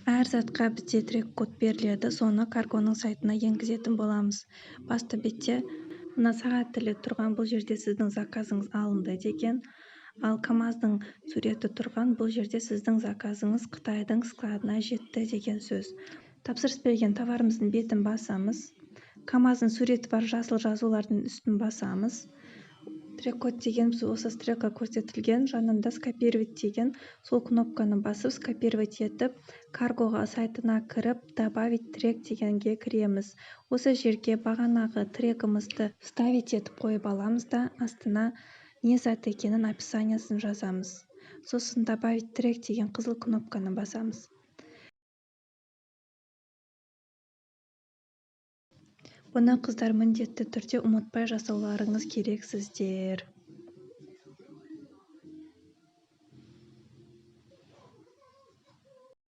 Әр затқа бізде трек-код беріледі, соны каргоның сайтына енгізетін боламыз. Басты бетте мына сағат тілі тұрған, бұл жерде сіздің заказыңыз алынды деген, ал КамАЗдың суреті тұрған, бұл жерде сіздің заказыңыз Қытайдың складына жетті деген сөз. Тапсырыс берген товарымыздың бетін басамыз. КамАЗдың суреті бар жасыл жазулардың үстін басамыз. Трек-код деген осы стрелка көрсетілген, жанында скопировать деген, сол кнопканы басып, скопировать етіп, каргоға сайтына кіріп, добавить трек дегенге кіреміз. Осы жерге бағанағы трегімізді вставить етіп қойып аламыз да, астына не зат екенін описаниясын жазамыз. Сосын добавить трек деген қызыл кнопканы басамыз. Бұны, қыздар, міндетті түрде ұмытпай жасауларыңыз керексіздер.